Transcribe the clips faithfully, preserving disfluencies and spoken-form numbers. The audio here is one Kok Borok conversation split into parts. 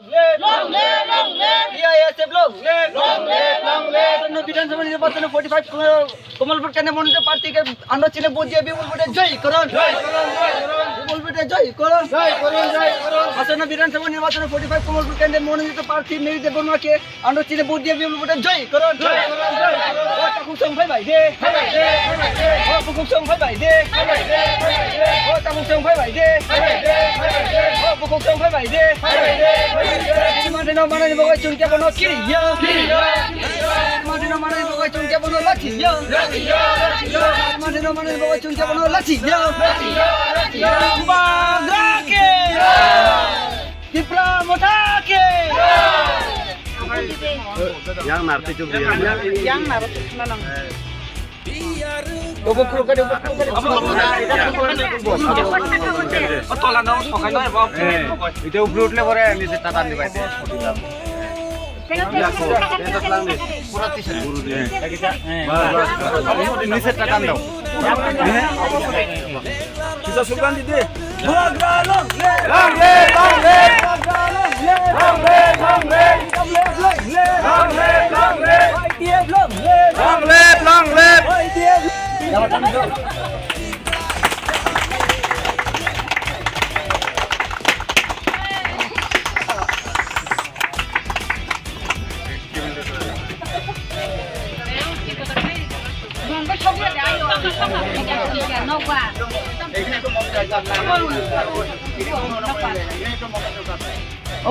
Long live, long live. T I S F long live. Long live, long live. আসন্ন বিধানসভা নির্বাচনে forty five Kamalpur কেন্দ্রে মনোনীত প্রার্থীকে আমরা চিনে ভোট দিয়ে বিপুল ভোটে জয়ী করুন। জয় করুন, জয় করুন। বিপুল ভোটে জয়ী করুন। জয় করুন, জয় করুন। আসন্ন বিধানসভা নির্বাচনে forty five কমলপুর কেন্দ্রে মনোনীত প্রার্থী মেরি দেববর্মাকে আমরা চিনে ভোট দিয়ে বিপুল ভোটে জয়ী করুন। জয় করুন, জয় করুন। O takhuk song phai bai de. Phai bai de, phai bai de. O bukhuk song phai bai de. Phai bai de, phai bai de. O takhuk song phai bai de. Phai bai de, phai bai de. O bukhuk song phai bai de. Phai bai de, phai bai de. Mati no manani bagwi chwng kebono kiriya. Kiriya. Mati no manani bagwi chwng kebono lachiya. Lachiya, lachiya. Mati no manani bagwi chwng kebono lachiya. Lachiya, lachiya. Bubagra ke. Tipra Motha ke. Yang narti chuk dia. Yang narti chuk nanang. Obo khuluk kade, obo khuluk kade. Obo khuluk kade. O tola no, sokai no, obo. Eh, ite upre utle pore niche taka ani bai. Pura tisa guru de. Niche taka ani dao. Tisa sultan didi. Bubagra long live! Long live, long live! Bubagra long live! Long live, long live! Long live, long live! Y T F long live! Long live, long live! Y T F.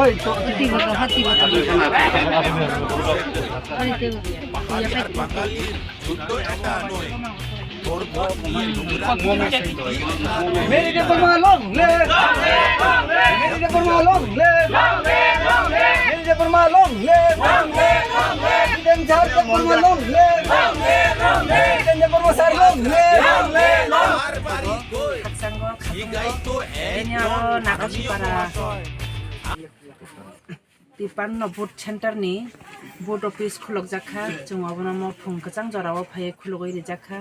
Oi, to. Meri Debbarma long live! Meri Debbarma long live! Meri Debbarma long live! Jiten Jhar Debbarma long live! Jiten Debbarma sir long live! Khakchangbo, khakchangbo. Tini aro Nagasipara. Tipanno vote center ni vote office khulukjak kha, chwng obono mo phung kwchang jora o phaiwi khulugwi rijak kha.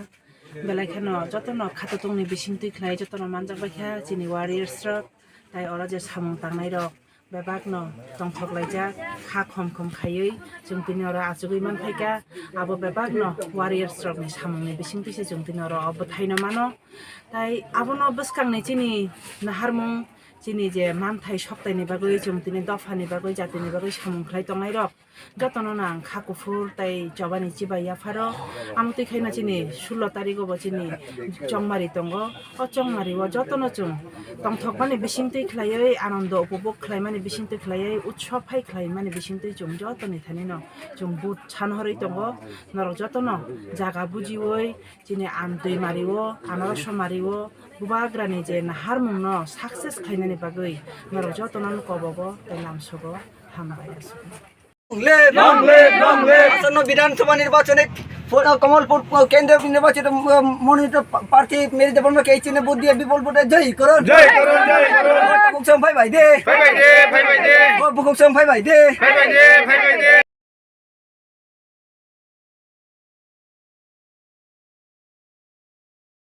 Belai kheno jotono khatotongni bisingtwi khlai jotono manjak bai kha chini warriors rok, tai oro je samung tangnai rok bebak no tongthok laijak, kha khom khom khaiwi chwng tini oro achugwi man phai kha. Abo bebak no warriors rok ni samung ni bisingtwi se chwng tini oro o bwthai no mano. Tai abono bwskang ni chini naharmung, chini je manthai soktaini bagwi, chwng tini dophani bagwi, jatini bagwi samung khlai tongnai rok, jotono no ang kha kuphur tai chobani chibai yapharo. Amtwi khaino chini sullo tarigo bo chini chongmari tongo. O chongmari o jotono chwng tongthokmani bisingtwi khlaiwi, anondo upobhog khlaimani bisingtwi khlaiwi, utsob phai khlaimani bisingtwi chwng jotoni thani no chwng but sanhorwi tongo. Norok jotono jaga bujiwi, chini amtwi mari o, anorso mari o, Bubagrani je naharmungno success khlainani bagwi norok jotono kobogo tei lamsogo. Hambai aswk. Long live! Long live! Long live! আসন্ন বিধানসভা নির্বাচনে ফো-, কমলপুর প-, কেন্দ্রীয় নির্বাচিত ম-, মনোনীত প্রার্থী মেরি দেববর্মাকে এই চিহ্নে ভোট দিয়ে বিপুল ভোটে জয়ী করুন। জয় করুন, জয় করুন। ও বুকুক সং ভাই ভাই দে। ভাই ভাই দে, ভাই ভাই দে। ও বুকুক সং ভাই ভাই দে। ভাই ভাই দে, ভাই ভাই দে।